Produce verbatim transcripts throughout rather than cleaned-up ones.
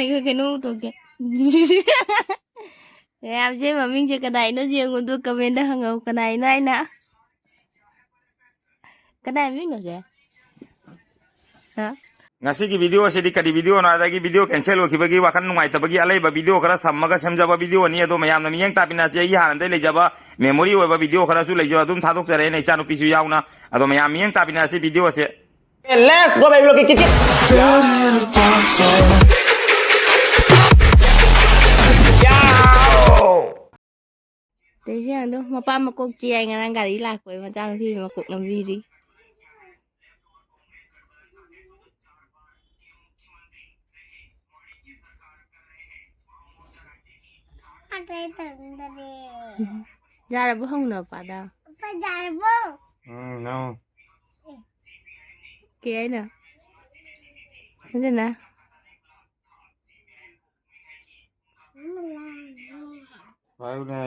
ꯀꯩꯅꯣ ꯇꯧꯒꯦ꯫ ꯃꯌꯥꯝꯁꯦ ꯃꯃꯤꯡꯁꯦ ꯀꯅꯥꯏꯅꯣ ꯌꯦꯡꯉꯨꯗꯣ, ꯀꯃꯦꯟꯗ ꯍꯪꯉꯧ ꯀꯅꯥꯏꯅꯣ ꯍꯥꯏꯅ꯫ ꯀꯅꯥꯏ ꯃꯃꯤꯡꯅꯣ ꯁꯦ? ꯍꯥ? ꯉꯁꯤꯒꯤ ꯚꯤꯗꯤꯑꯣ ꯑꯁꯤꯗꯤ ꯀꯔꯤ ꯚꯤꯗꯤꯑꯣꯅꯣ? ꯑꯗꯒꯤ ꯚꯤꯗꯤꯑꯣ ꯀꯦꯟꯁꯦꯜ ꯑꯣꯏꯈꯤꯕꯒꯤ ꯋꯥꯈꯜ ꯅꯨꯡꯉꯥꯏꯇꯕꯒꯤ ꯑꯂꯩꯕ ꯚꯤꯗꯤꯑꯣ ꯈꯔ ꯁꯝꯃꯒ ꯁꯦꯝꯖꯕ ꯚꯤꯗꯤꯑꯣꯅꯤ꯫ ꯑꯗꯣ ꯃꯌꯥꯝꯅ ꯃꯤꯠꯌꯦꯡ ꯇꯥꯕꯤꯅꯁꯤ꯫ ꯑꯩꯒꯤ ꯍꯥꯟꯅꯗꯩ ꯂꯩꯖꯕ ꯃꯦꯃꯣꯔꯤ ꯑꯣꯏꯕ ꯚꯤꯗꯤꯑꯣ ꯈꯔꯁꯨ ꯂꯩꯖꯕ ꯑꯗꯨꯝ ꯊꯥꯗꯣꯛꯆꯔꯦ, ꯑꯩꯅ ꯏꯆꯥꯅꯨꯄꯤꯁꯨ ꯌꯥꯎꯅ꯫ ꯑꯗꯣ ꯃꯌꯥꯝ ꯃꯤꯠꯌꯦꯡ ꯇꯥꯕꯤꯅꯁꯤ ꯚꯤꯗꯤꯑꯣ ꯑꯁꯦ꯫ Let's go, baby, look, kick, kick. ꯌꯥꯎ! ꯇꯩꯁꯦ ꯑꯗꯣ ꯃꯄꯥ ꯃꯀꯣꯛ ꯆꯤꯛꯑꯦ, ꯉꯔꯥꯡ ꯒꯥꯔꯤ ꯂꯥꯛꯄꯩ ꯃꯆꯥꯅꯨꯄꯤ ꯃꯀꯣꯛ ꯅꯝꯕꯤꯔꯤ꯫ ꯑꯇꯩ ꯇꯧꯅꯤꯡꯗꯔꯦ꯫ ꯌꯥꯔꯕꯣ ꯍꯪꯉꯨꯅꯣ ꯄꯥꯗ? ꯄꯥ ꯌꯥꯔꯕꯣ? ꯎꯝ, no. ꯀꯩ ꯍꯥꯏꯅꯣ? ꯑꯗꯨꯅ? ꯄꯥꯏꯌꯨꯅꯦ꯫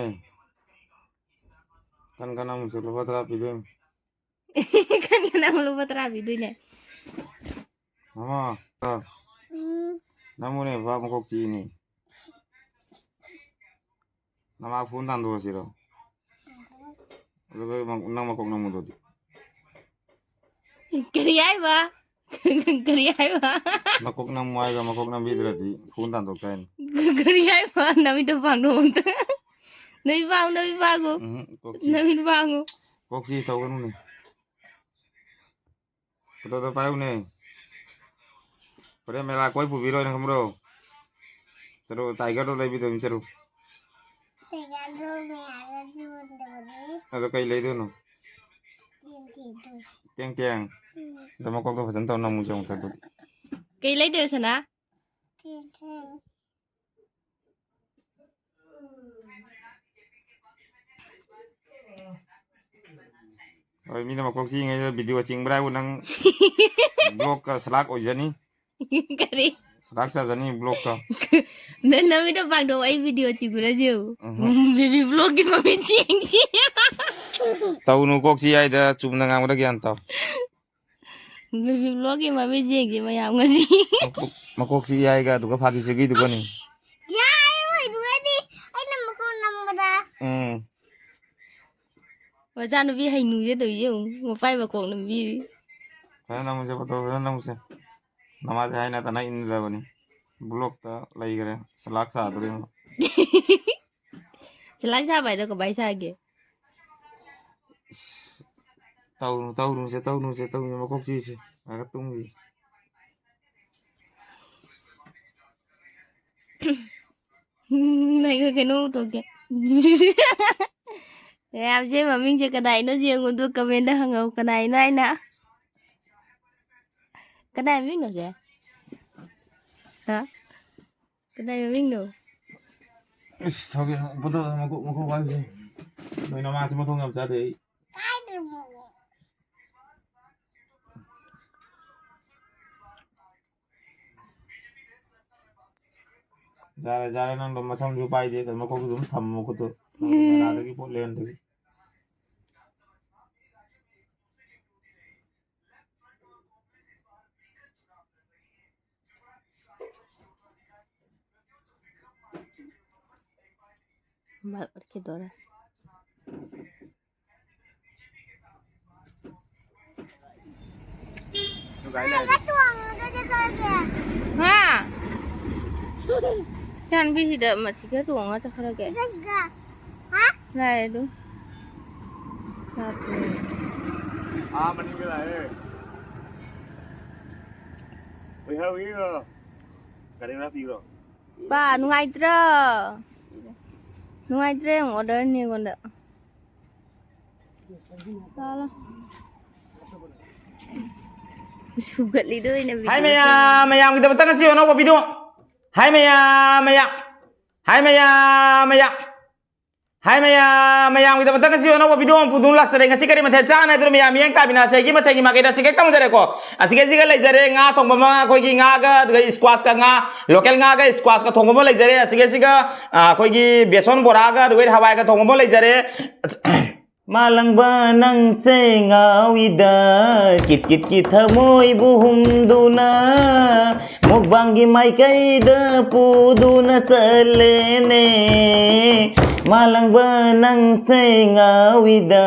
ꯀꯟ ꯀꯟꯅ ꯑꯃꯨꯛꯁꯨ ꯂꯨꯄꯥ ꯇꯔꯥ ꯄꯤꯗꯣꯏꯅꯤ꯫ ꯀꯟ ꯀꯟꯅ ꯑꯃꯨꯛ ꯂꯨꯄꯥ ꯇꯔꯥ ꯄꯤꯗꯣꯏꯅꯦ꯫ ꯃꯃꯥ, ꯑ, ꯎꯝ꯫ ꯅꯪꯕꯨꯅꯦ ꯕꯥꯞ ꯃꯀꯣꯛ ꯆꯤꯛꯏꯅꯦ꯫ ꯅꯃꯥ ꯐꯣꯟ ꯇꯥꯟꯊꯣꯛꯑꯁꯤꯔꯣ? ꯑꯗꯨꯒ ꯃ-, ꯅꯪ ꯃꯀꯣꯛ ꯅꯝꯃꯨꯗꯨꯗꯤ꯫ ꯀꯔꯤ ꯍꯥꯏꯕ? ꯀꯔꯤ ꯍꯥꯏꯕ? ꯃꯀꯣꯛ ꯅꯝꯃꯨ ꯍꯥꯏꯒ ꯃꯀꯣꯛ ꯅꯝꯕꯤꯗ꯭ꯔꯗꯤ ꯐꯣꯟ ꯇꯥꯟꯊꯣꯛ ꯇꯥꯏꯅꯦ꯫ ꯀꯔꯤ ꯍꯥꯏꯕ? ꯅꯃꯤꯠꯇꯣ ꯄꯥꯡꯊꯣꯛꯑꯣ ꯑꯝꯇ꯫ ꯅꯃꯤꯠ ꯄꯥꯡꯉꯨ, ꯅꯃꯤꯠ ꯄꯥꯡꯉꯨ꯫ ꯎꯝ, ꯀꯣꯛ ꯆꯤꯛ-, ꯅꯃꯤꯠ ꯄꯥꯡꯉꯨ꯫ ꯀꯣꯛ ꯆꯤꯛ ꯇꯧꯒꯅꯨꯅꯦ꯫ ꯐꯣꯇꯣꯗꯣ ꯄꯥꯏꯌꯨꯅꯦ꯫ ꯍꯣꯔꯦꯟ ꯃꯦꯂꯥ ꯀꯣꯏ ꯄꯨꯕꯤꯔꯣꯏꯅ ꯈꯪꯕ꯭ꯔꯣ? ꯆꯠꯂꯣ, ꯇꯥꯏꯒꯔꯗꯣ ꯂꯩꯕꯤꯗꯣꯏꯅꯤ, ꯆꯠꯂꯣ꯫ ꯇꯥꯏꯒꯔꯗꯣ ꯃꯦꯂꯥꯗ ꯌꯣꯟꯗꯕꯅꯤ꯫ ꯑꯗꯣ ꯀꯩ ꯂꯩꯗꯣꯏꯅꯣ? ꯌꯦꯟ ꯊꯤꯗꯣꯏ꯫ ꯇꯦꯡ ꯇꯦꯡ꯫ ꯎꯝ꯫ ꯑꯗꯣ ꯃꯀꯣꯛꯇꯣ ꯐꯖꯅ ꯇꯧ ꯅꯝꯃꯨꯁꯦ ꯑꯃꯨꯛꯇ ꯑꯗꯨꯗꯤ꯫ ꯀꯩ ꯂꯩꯗꯣꯏ ꯁꯅꯥ? ꯇꯦꯡ ꯇꯦꯡ꯫ ꯍꯣꯏ, ꯃꯤꯅ ꯃꯀꯣꯛ ꯆꯤꯛꯏꯉꯩꯗ ꯚꯤꯗꯤꯑꯣ ꯆꯤꯡꯕ꯭ꯔꯥ ꯍꯥꯏꯕꯨ ꯅꯪ ꯕ꯭ꯂꯣꯛꯀ ꯁꯂꯥꯛ ꯑꯣꯏꯖꯅꯤ꯫ ꯀꯔꯤ? ꯁꯂꯥꯛ ꯆꯥꯖꯅꯤ ꯕ꯭ꯂꯣꯛꯀ꯫ ꯅꯪ ꯅꯃꯤꯠꯇꯣ ꯄꯥꯡꯊꯣꯛꯑꯣ, ꯑꯩ ꯚꯤꯗꯤꯑꯣ ꯆꯤꯡꯕ꯭ꯔꯥ ꯌꯦꯡꯉꯨ꯫ ꯎꯝꯍꯨꯝ꯫ ꯕꯦꯕꯤ ꯕ꯭ꯂꯣꯛꯀꯤ ꯃꯃꯤꯠ ꯌꯦꯡꯁꯤ꯫ ꯇꯧꯅꯨ, ꯀꯣꯛ ꯆꯤꯛꯏ ꯍꯥꯏꯗ ꯆꯨꯝꯅ ꯉꯥꯡꯕꯗ ꯒ꯭ꯌꯥꯟ ꯇꯥꯎ꯫ ꯕꯦꯕꯤ ꯕ꯭ꯂꯣꯛꯀꯤ ꯃꯃꯤꯠ ꯌꯦꯡꯁꯦ ꯃꯌꯥꯝ ꯉꯁꯤ꯫ ꯃꯀꯣꯛ-, ꯃꯀꯣꯛꯁꯤ ꯌꯥꯏꯒ ꯑꯗꯨꯒ ꯐꯥꯒꯤ ꯆꯨꯒꯤꯗꯨꯒꯅꯤ꯫ ꯌꯥꯔꯣꯏꯗꯨꯒꯗꯤ ꯑꯩꯅ ꯃꯀꯣꯛ ꯅꯝꯕꯗ꯫ ꯎꯝ꯫ ꯃꯆꯥꯅꯨꯄꯤ ꯍꯩꯅꯨꯁꯦ ꯇꯧꯔꯤꯁꯦ ꯌꯦꯡꯉꯨ, ꯃꯄꯥꯏ ꯃꯀꯣꯛ ꯅꯝꯕꯤꯔꯤ꯫ ꯐꯖꯅ ꯅꯝꯃꯨꯁꯦ, ꯐꯣꯇꯣ ꯐꯖꯅ ꯅꯝꯃꯨꯁꯦ꯫ ꯅꯃꯥꯁꯦ ꯍꯥꯏꯅ ꯇꯅ ꯏꯟꯗ꯭ꯔꯕꯅꯤ꯫ ꯕ꯭ꯂꯣꯛꯇ ꯂꯩꯈ꯭ꯔꯦ꯫ ꯆꯂꯥꯛ ꯁꯥꯗꯣꯔꯦ꯫ ꯆꯂꯥꯛ ꯁꯥꯕ ꯍꯥꯏꯗꯣ ꯀꯃꯥꯏ ꯁꯥꯒꯦ? ꯇꯧꯅꯨ, ꯇꯧꯅꯨꯁꯦ, ꯇꯧꯅꯨꯁꯦ, ꯇꯧꯅꯨ, ꯃꯀꯣꯛ ꯆꯤꯛꯏꯁꯦ꯫ ꯉꯥꯏꯍꯥꯛ ꯇꯨꯝꯈꯤ꯫ ꯅꯪꯒ ꯀꯩꯅꯣ ꯇꯧꯒꯦ꯫ ꯃꯌꯥꯝꯁꯦ ꯃꯃꯤꯡꯁꯦ ꯀꯅꯥꯏꯅꯣ ꯌꯦꯡꯉꯨ, ꯑꯗꯨ ꯀꯃꯦꯟꯗ ꯍꯪꯉꯛꯎ, ꯀꯅꯥꯏꯅꯣ ꯍꯥꯏꯅ꯫ ꯀꯅꯥꯏ ꯃꯃꯤꯡꯅꯣ ꯁꯦ? ꯍꯥ? ꯀꯅꯥꯏ ꯃꯃꯤꯡꯅꯣ? ꯏꯁ, ꯊꯧꯒꯦ, ꯐꯣꯇꯣ ꯃꯀꯣꯛ, ꯃꯀꯣꯛ ꯄꯥꯏꯕꯁꯦ꯫ ꯅꯣꯏ ꯅꯃꯥꯁꯦ ꯃꯊꯣꯡ ꯌꯥꯝ ꯆꯥꯗꯦ ꯑꯩ꯫ ꯌꯥꯔꯦ, ꯌꯥꯔꯦ, ꯅꯪꯗꯣ ꯃꯁꯝꯁꯨ ꯄꯥꯏꯗꯦ, ꯀꯩꯅꯣ ꯃꯀꯣꯛꯇꯨ ꯑꯗꯨꯝ ꯊꯝꯃꯣ ꯈꯨꯠꯇꯨ꯫ ꯅꯅꯥꯗꯒꯤ ꯄꯣꯠ ꯂꯩꯍꯟꯗꯒꯤ꯫ ꯃꯔꯛ ꯑꯣꯏꯔꯛꯈꯤꯗꯣꯔꯦ꯫ ꯍꯥ? ꯏꯆꯥꯅꯨꯄꯤꯁꯤꯗ ꯃꯊꯤꯒ ꯇꯣꯡꯉ ꯆꯠꯈ꯭ꯔꯒꯦ꯫ ꯍꯥ? ꯂꯥꯛꯑꯦ ꯑꯗꯨ꯫ ꯂꯥꯛꯇ꯭ꯔꯦ꯫ ꯑꯥ, ꯃꯅꯤꯡꯗ ꯂꯥꯛꯑꯦ꯫ ꯑꯣꯏꯍꯧꯔꯤꯔꯣ? ꯒꯥꯔꯤ ꯃꯅꯥꯛ ꯄꯤꯔꯣ? ꯄꯥ, ꯅꯨꯡꯉꯥꯏꯇ꯭ꯔꯣ? ꯅꯨꯡꯉꯥꯏꯇ꯭ꯔꯦ, ꯑꯃꯨꯛ order ꯅꯤ ꯑꯩꯉꯣꯟꯗ꯫ ꯆꯥꯂꯣ꯫ ꯁꯨꯒꯠꯂꯤꯗꯣ ꯑꯣꯏꯅ ꯍꯥꯏ video ꯃꯌꯥꯝ, ꯃꯌꯥꯝꯒꯤꯗꯃꯛꯇ ꯉꯁꯤ ꯑꯅꯧꯕ video꯫ ꯍꯥꯏ ꯃꯌꯥꯝ, ꯃꯌꯥꯝ꯫ ꯍꯥꯏ ꯃꯌꯥꯝ, ꯃꯌꯥꯝ꯫ ꯍꯥꯏ ꯃꯌꯥꯝ, ꯃꯌꯥꯝꯒꯤꯗꯃꯛꯇ ꯉꯁꯤ ꯑꯅꯧꯕ video ꯑꯃ ꯄꯨꯗꯨꯅ ꯂꯥꯛꯆꯔꯦ꯫ ꯉꯁꯤ ꯀꯔꯤ ꯃꯊꯦꯜ ꯆꯥꯅ ꯍꯥꯏꯗꯨꯅ ꯃꯌꯥꯝ ꯃꯤꯠꯌꯦꯡ ꯇꯥꯕꯤꯅꯁꯦ꯫ ꯑꯩꯒꯤ ꯃꯊꯦꯜꯒꯤ ꯃꯥꯏꯀꯩꯗ ꯁꯤꯒꯦ ꯇꯧꯖꯔꯦꯀꯣ꯫ ꯑꯁꯤꯒ, ꯑꯁꯤꯒ ꯂꯩꯖꯔꯦ ꯉꯥ ꯊꯣꯡꯕ ꯑꯃ, ꯑꯩꯈꯣꯏꯒꯤ ꯉꯥꯒ, ꯑꯗꯨꯒ squash ꯀ ꯉꯥ, local ꯉꯥꯒ squash ꯀ ꯊꯣꯡꯕ ꯑꯃ ꯂꯩꯖꯔꯦ꯫ ꯑꯁꯤꯒ, ꯑꯁꯤꯒ, ꯑ, ꯑꯩꯈꯣꯏꯒꯤ ꯕꯦꯁꯣꯟ ꯕꯣꯔꯥꯒ, ꯑꯗꯨꯒ ꯍꯋꯥꯏꯒ ꯊꯣꯡꯕ ꯑꯃ ꯂꯩꯖꯔꯦ꯫ ꯃꯥꯂꯪꯕ ꯅꯪꯁꯦ ꯉꯥꯎꯏꯗ, ꯀꯤꯠ ꯀꯤꯠꯀꯤ ꯊꯃꯣꯏꯕꯨ ꯍꯨꯝꯗꯨꯅ, ꯃꯨꯛꯕꯥꯡꯒꯤ ꯃꯥꯏꯀꯩꯗ ꯄꯨꯗꯨꯅ ꯆꯠꯂꯦꯅꯦ꯫ ꯃꯥꯂꯪꯕ ꯅꯪꯁꯦ ꯉꯥꯎꯏꯗ,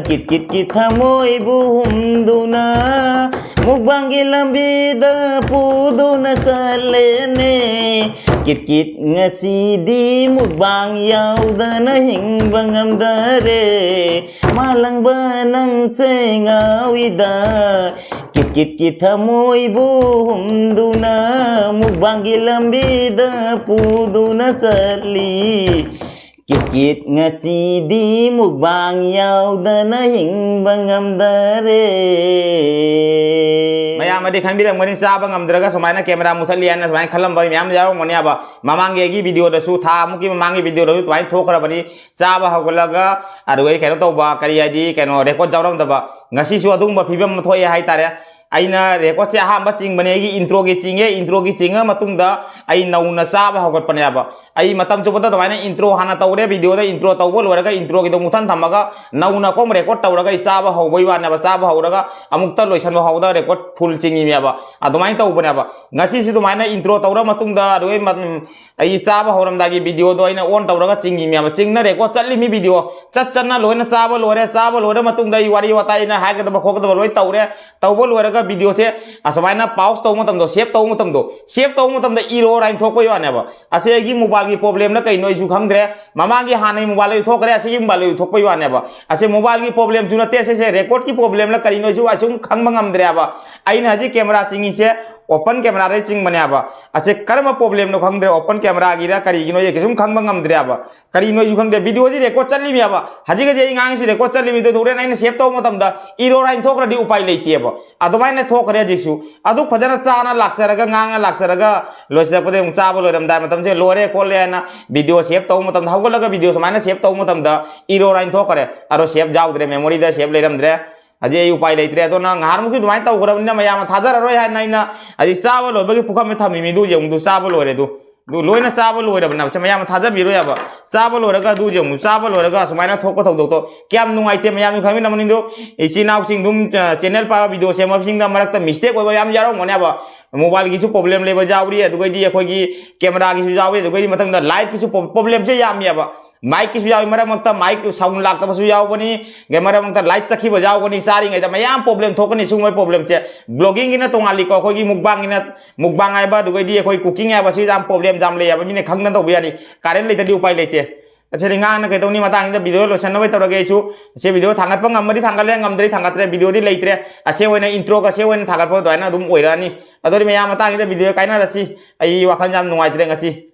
ꯀꯤꯠ ꯀꯤꯠꯀꯤ ꯊꯃꯣꯏꯕꯨ ꯍꯨꯝꯗꯨꯅ, ꯃꯨꯛꯕꯥꯡꯒꯤ ꯂꯝꯕꯤꯗ ꯄꯨꯗꯨꯅ ꯆꯠꯂꯦꯅꯦ꯫ ꯀꯤꯠ ꯀꯤꯠ ꯉꯁꯤꯗꯤ ꯃꯨꯛꯕꯥꯡ ꯌꯥꯎꯗꯅ ꯍꯤꯡꯕ ꯉꯝꯗꯔꯦ꯫ ꯃꯥꯂꯪꯕ ꯅꯪꯁꯦ ꯉꯥꯎꯏꯗ, ꯀꯤꯠ ꯀꯤꯠꯀꯤ ꯊꯃꯣꯏꯕꯨ ꯍꯨꯝꯗꯨꯅ, ꯃꯨꯛꯕꯥꯡꯒꯤ ꯂꯝꯕꯤꯗ ꯄꯨꯗꯨꯅ ꯆꯠꯂꯤ꯫ ꯀꯤꯠ ꯀꯤꯠ ꯉꯁꯤꯗꯤ ꯃꯨꯛꯕꯥꯡ ꯌꯥꯎꯗꯅ ꯍꯤꯡꯕ ꯉꯝꯗꯔꯦ꯫ ꯃꯌꯥꯝ ꯑꯗꯤ ꯈꯟꯕꯤꯔꯝꯒꯅꯤ, ꯆꯥꯕ ꯉꯝꯗ꯭ꯔꯒ ꯁꯨꯃꯥꯏꯅ ꯀꯦꯃꯦꯔꯥ ꯃꯨꯊꯠꯂꯤ ꯍꯥꯏꯅ ꯁꯨꯃꯥꯏꯅ ꯈꯜꯂꯝꯕ ꯃꯌꯥꯝ ꯌꯥꯎꯔꯝꯒꯅꯤ ꯍꯥꯏꯕ꯫ ꯃꯃꯥꯡꯒꯤ ꯑꯩꯒꯤ ꯚꯤꯗꯤꯑꯣꯗꯁꯨ, ꯊꯥ ꯑꯃꯨꯛꯀꯤ ꯃꯃꯥꯡꯒꯤ ꯚꯤꯗꯤꯑꯣꯗꯁꯨ ꯑꯗꯨꯃꯥꯏꯅ ꯊꯣꯛꯈ꯭ꯔꯕꯅꯤ꯫ ꯆꯥꯕ ꯍꯧꯒꯠꯂꯒ ꯑꯗꯨꯒ ꯑꯩ ꯀꯩꯅꯣ ꯇꯧꯕ, ꯀꯔꯤ ꯍꯥꯏꯗꯤ, ꯀꯩꯅꯣ, ꯔꯦꯀꯣꯔꯠ ꯌꯥꯎꯔꯝꯗꯕ, ꯉꯁꯤꯁꯨ ꯑꯗꯨꯒꯨꯝꯕ ꯐꯤꯕꯝ ꯑꯃ ꯊꯣꯛꯑꯦ ꯍꯥꯏꯇꯥꯔꯦ꯫ ꯑꯩꯅ ꯔꯦꯀꯣꯔꯠꯁꯦ ꯑꯍꯥꯟꯕ ꯆꯤꯡꯕꯅꯦ, ꯑꯩꯒꯤ ꯏꯟꯇ꯭ꯔꯣꯒꯤ ꯆꯤꯡꯉꯦ, ꯏꯟꯇ꯭ꯔꯣꯒꯤ ꯆꯤꯡꯉ ꯃꯇꯨꯡꯗ ꯑꯩ ꯅꯧꯅ ꯆꯥꯕ ꯍꯧꯒꯠꯄꯅꯦꯕ꯫ ꯑꯩ ꯃꯇꯝ ꯆꯨꯞꯄꯗ ꯑꯗꯨꯃꯥꯏꯅ ꯏꯟꯇ꯭ꯔꯣ ꯍꯥꯟꯅ ꯇꯧꯔꯦ, ꯚꯤꯗꯤꯑꯣꯗ ꯏꯟꯇ꯭ꯔꯣ ꯇꯧꯕ ꯂꯣꯏꯔꯒ ꯏꯟꯇ꯭ꯔꯣꯒꯤꯗꯣ ꯃꯨꯊꯠ ꯊꯝꯃꯒ ꯅꯧꯅ ꯀꯣꯝ ꯔꯦꯀꯣꯔꯠ ꯇꯧꯔꯒ ꯑꯩ ꯆꯥꯕ ꯍꯧꯕꯩ ꯋꯥꯅꯦꯕ꯫ ꯆꯥꯕ ꯍꯧꯔꯒ ꯑꯃꯨꯛꯇ ꯂꯣꯏꯁꯟꯕ ꯐꯥꯎꯗ ꯔꯦꯀꯣꯔꯠ ꯐꯨꯜ ꯆꯤꯡꯉꯤꯅꯦꯕ꯫ ꯑꯗꯨꯃꯥꯏꯅ ꯇꯧꯕꯅꯦꯕ꯫ ꯉꯁꯤꯁꯨ ꯑꯗꯨꯃꯥꯏꯅ ꯏꯟꯇ꯭ꯔꯣ ꯇꯧꯔ ꯃꯇꯨꯡꯗ ꯑꯗꯨꯒꯤ ꯃ-, ꯑꯩ ꯆꯥꯕ ꯍꯧꯔꯝꯗꯥꯏꯒꯤ ꯚꯤꯗꯤꯑꯣꯗꯣ ꯑꯩꯅ ꯑꯣꯟ ꯇꯧꯔꯒ ꯆꯤꯡꯉꯤꯅꯦꯕ꯫ ꯆꯤꯡꯅ ꯔꯦꯀꯣꯔꯠ ꯆꯠꯂꯤꯃꯤ, ꯚꯤꯗꯤꯑꯣ ꯆꯠ ꯆꯠꯅ ꯂꯣꯏꯅ ꯆꯥꯕ ꯂꯣꯏꯔꯦ꯫ ꯆꯥꯕ ꯂꯣꯏꯔ ꯃꯇꯨꯡꯗ ꯑꯩ ꯋꯥꯔꯤ ꯋꯥꯇꯥꯏ ꯑꯩꯅ ꯍꯥꯏꯒꯗꯕ ꯈꯣꯠꯀꯗꯕ ꯂꯣꯏ ꯇꯧꯔꯦ꯫ ꯇꯧꯕ ꯂꯣꯏꯔꯒ ꯚꯤꯗꯤꯑꯣꯁꯦ ꯑꯁꯨꯃꯥꯏꯅ ꯄꯥꯎꯁ ꯇꯧꯕ ꯃꯇꯝꯗꯣ, ꯁꯦꯞ ꯇꯧꯕ ꯃꯇꯝꯗꯣ, ꯁꯦꯞ ꯇꯧꯕ ꯃꯇꯝꯗ ꯏꯔꯣ ꯍꯥꯏꯅ ꯊꯣꯛꯄꯩ ꯋꯥꯅꯦꯕ꯫ ꯑꯁꯤ ꯑꯩꯒꯤ ꯃꯣꯕꯥꯏꯜꯒꯤ ꯄ꯭ꯔꯣꯕ꯭ꯂꯦꯝꯅ ꯀꯩꯅꯣ ꯑꯩꯁꯨ ꯈꯪꯗ꯭ꯔꯦ꯫ ꯃꯃꯥꯡꯒꯤ ꯍꯥꯟꯅꯒꯤ ꯃꯣꯕꯥꯏꯜ ꯑꯣꯏ ꯊꯣꯛꯈ꯭ꯔꯦ, ꯑꯁꯤꯒꯤ ꯃꯣꯕꯥꯏꯜ ꯑꯣꯏ ꯊꯣꯛꯄꯩ ꯋꯥꯅꯦꯕ꯫ ꯑꯁꯤ ꯃꯣꯕꯥꯏꯜꯒꯤ ꯄ꯭ꯔꯣꯕ꯭ꯂꯦꯝꯁꯨ ꯅꯠꯇꯦ, ꯁꯤꯁꯦ ꯔꯦꯀꯣꯔꯠꯀꯤ ꯄ꯭ꯔꯣꯕ꯭ꯂꯦꯝꯂ ꯀꯔꯤꯅꯣ ꯑꯩꯁꯨ ꯑꯁꯨꯝ ꯈꯪꯕ ꯉꯝꯗ꯭ꯔꯦꯕ꯫ ꯑꯩꯅ ꯍꯧꯖꯤꯛ ꯀꯦꯃꯦꯔꯥ ꯆꯤꯡꯉꯤꯁꯦ ꯑꯣꯄꯟ ꯀꯦꯃꯦꯔꯥꯗꯩ ꯆꯤꯡꯕꯅꯦꯕ꯫ ꯑꯁꯤ ꯀꯔꯝꯕ ꯄ꯭ꯔꯣꯕ꯭ꯂꯦꯝꯅꯣ ꯈꯪꯗ꯭ꯔꯦ, ꯑꯣꯄꯟ ꯀꯦꯃꯦꯔꯥꯒꯤꯔ ꯀꯔꯤꯒꯤꯅꯣ ꯑꯩ ꯀꯩꯁꯨꯝ ꯈꯪꯕ ꯉꯝꯗ꯭ꯔꯦꯕ꯫ ꯀꯔꯤꯅꯣ ꯑꯩꯁꯨ ꯈꯪꯗꯦ, ꯚꯤꯗꯤꯑꯣꯁꯤ ꯔꯦꯀꯣꯔꯠ ꯆꯠꯂꯤꯃꯦꯕ꯫ ꯍꯧꯖꯤꯛ ꯍꯧꯖꯤꯛ ꯑꯩ ꯉꯥꯡꯉꯤꯁꯤ ꯔꯦꯀꯣꯔꯠ ꯆꯠꯂꯤꯃꯤꯗꯣ ꯍꯣꯔꯦꯟ ꯑꯩꯅ ꯁꯦꯞ ꯇꯧꯕ ꯃꯇꯝꯗ ꯏꯔꯣꯔ ꯍꯥꯏꯅ ꯊꯣꯛꯈ꯭ꯔꯗꯤ ꯎꯄꯥꯏ ꯂꯩꯇꯦꯕ꯫ ꯑꯗꯨꯃꯥꯏꯅ ꯊꯣꯛꯈ꯭ꯔꯦ ꯍꯧꯖꯤꯛꯁꯨ꯫ ꯑꯗꯨꯛ ꯐꯖꯅ ꯆꯥꯅ ꯂꯥꯛꯆꯔꯒ, ꯉꯥꯡꯉ ꯂꯥꯛꯆꯔꯒ, ꯂꯣꯏꯁꯤꯜꯂꯛꯄꯗ ꯑꯃꯨꯛ ꯆꯥꯕ ꯂꯣꯏꯔꯝꯗꯥꯏ ꯃꯇꯝꯁꯦ ꯂꯣꯏꯔꯦ ꯈꯣꯠꯂꯦ ꯍꯥꯏꯅ ꯚꯤꯗꯤꯑꯣ ꯁꯦꯞ ꯇꯧꯕ ꯃꯇꯝꯗ, ꯍꯧꯒꯠꯂꯒ ꯚꯤꯗꯤꯑꯣ ꯁꯨꯃꯥꯏꯅ ꯁꯦꯞ ꯇꯧꯕ ꯃꯇꯝꯗ ꯏꯔꯣꯔ ꯍꯥꯏꯅ ꯊꯣꯛꯈ꯭ꯔꯦ꯫ ꯑꯗꯣ ꯁꯦꯞ ꯌꯥꯎꯗ꯭ꯔꯦ, ꯃꯦꯃꯣꯔꯤꯗ ꯁꯦꯞ ꯂꯩꯔꯝꯗ꯭ꯔꯦ꯫ ꯍꯧꯖꯤꯛ ꯑꯩ ꯎꯄꯥꯏ ꯂꯩꯇ꯭ꯔꯦ꯫ ꯑꯗꯣ ꯅꯪ ꯉꯍꯥꯟꯃꯨꯛꯀꯤ ꯑꯗꯨꯃꯥꯏꯅ ꯇꯧꯈ꯭ꯔꯕꯅꯤꯅ ꯃꯌꯥꯝꯅ ꯊꯥꯖꯔꯔꯣꯏ ꯍꯥꯏꯅ ꯑꯩꯅ ꯍꯧꯖꯤꯛ ꯆꯥꯕ ꯂꯣꯏꯕꯒꯤ ꯄꯨꯈꯝꯗ ꯊꯝꯃꯤ ꯃꯤꯗꯨ ꯌꯦꯡꯉꯨꯗꯨ, ꯆꯥꯕ ꯂꯣꯏꯔꯦ ꯑꯗꯨ꯫ ꯑꯗꯨ ꯂꯣꯏꯅ ꯆꯥꯕ ꯂꯣꯏꯔꯕꯅꯦꯕ꯫ ꯁꯦ ꯃꯌꯥꯝ ꯊꯥꯖꯕꯤꯔꯣ ꯌꯥꯕ꯫ ꯆꯥꯕ ꯂꯣꯏꯔꯒ ꯑꯗꯨ ꯌꯦꯡꯉꯨ꯫ ꯆꯥꯕ ꯂꯣꯏꯔꯒ ꯑꯁꯨꯃꯥꯏꯅ ꯊꯣꯛꯄ ꯊꯧꯗꯣꯛꯇꯣ ꯀꯌꯥꯝ ꯅꯨꯡꯉꯥꯏꯇꯦ꯫ ꯃꯌꯥꯝꯁꯨ ꯈꯪꯃꯤꯟꯅꯕꯅꯤꯗꯣ, ꯏꯆꯤꯟ ꯏꯅꯥꯎꯁꯤꯡ ꯑꯗꯨꯝ, ꯑ, channel ꯄꯥꯏꯕ video ꯁꯦꯝꯕꯁꯤꯡꯗ ꯃꯔꯛꯇ mistake ꯑꯣꯏꯕ ꯌꯥꯝ ꯌꯥꯎꯔꯝꯒꯅꯦꯕ꯫ Mobile ꯒꯤꯁꯨ problem ꯂꯩꯕ ꯌꯥꯎꯔꯤ, ꯑꯗꯨꯒꯩꯗꯤ ꯑꯩꯈꯣꯏꯒꯤ camera ꯒꯤꯁꯨ ꯌꯥꯎꯔꯤ, ꯑꯗꯨꯒꯩꯗꯤ ꯃꯊꯪꯗ light ꯀꯤꯁꯨ ꯄꯣ-, problem ꯁꯦ ꯌꯥꯝꯃꯤꯕ꯫ Mic ꯀꯤꯁꯨ ꯌꯥꯎꯏ, ꯃꯔꯛ ꯃꯔꯛꯇ mic sound ꯂꯥꯛꯇꯕꯁꯨ ꯌꯥꯎꯒꯅꯤ, ꯑꯗꯩ ꯃꯔꯛ ꯃꯔꯛꯇ light ꯆꯠꯈꯤꯕ ꯌꯥꯎꯒꯅꯤ, ꯆꯥꯔꯤꯉꯩꯗ ꯃꯌꯥꯝ problem ꯊꯣꯛꯀꯅꯤ꯫ ꯁꯤꯒꯨꯝꯕ problem ꯁꯦ vlogging ꯒꯤꯅ ꯇꯣꯉꯥꯜꯂꯤꯀꯣ, ꯑꯩꯈꯣꯏꯒꯤ mukbang ꯒꯤꯅ, mukbang ꯍꯥꯏꯕ, ꯑꯗꯨꯒꯩꯗꯤ ꯑꯩꯈꯣꯏ cooking ꯍꯥꯏꯕꯁꯤ ꯌꯥꯝ problem ꯌꯥꯝ ꯂꯩ ꯍꯥꯏꯕ, ꯃꯤꯅ ꯈꯪꯗꯅ ꯇꯧꯕ ꯌꯥꯅꯤ, current ꯂꯩꯇ꯭ꯔꯗꯤ ꯎꯄꯥꯏ ꯂꯩꯇꯦ꯫ ꯑꯁꯤꯗꯤ ꯉꯥꯡꯅ ꯀꯩꯗꯧꯅꯤ, ꯃꯇꯥꯡꯁꯤꯗ video ꯂꯣꯏꯁꯟꯅꯕ ꯇꯧꯔꯒꯦ꯫ ꯑꯩꯁꯨ ꯑꯁꯤ video ꯊꯥꯡꯒꯠꯄ ꯉꯝꯃꯗꯤ ꯊꯥꯡꯒꯠꯂꯦ, ꯉꯝꯗ꯭ꯔꯗꯤ ꯊꯥꯡꯒꯠꯇ꯭ꯔꯦ, video ꯗꯤ ꯂꯩꯇ꯭ꯔꯦ꯫ ꯑꯁꯤ ꯑꯣꯏꯅ intro ꯒ ꯑꯁꯤ ꯑꯣꯏꯅ ꯊꯥꯡꯒꯠꯄ ꯑꯗꯨꯃꯥꯏꯅ ꯑꯗꯨꯝ ꯑꯣꯏꯔꯛꯑꯅꯤ꯫ ꯑꯗꯨꯗꯤ ꯃꯌꯥꯝ ꯃꯇꯥꯡꯁꯤꯗ video ꯀꯥꯏꯅꯔꯁꯤ꯫ ꯑꯩ ꯋꯥꯈꯜ ꯌꯥꯝ ꯅꯨꯡꯉꯥꯏꯇ꯭ꯔꯦ ꯉꯁꯤ꯫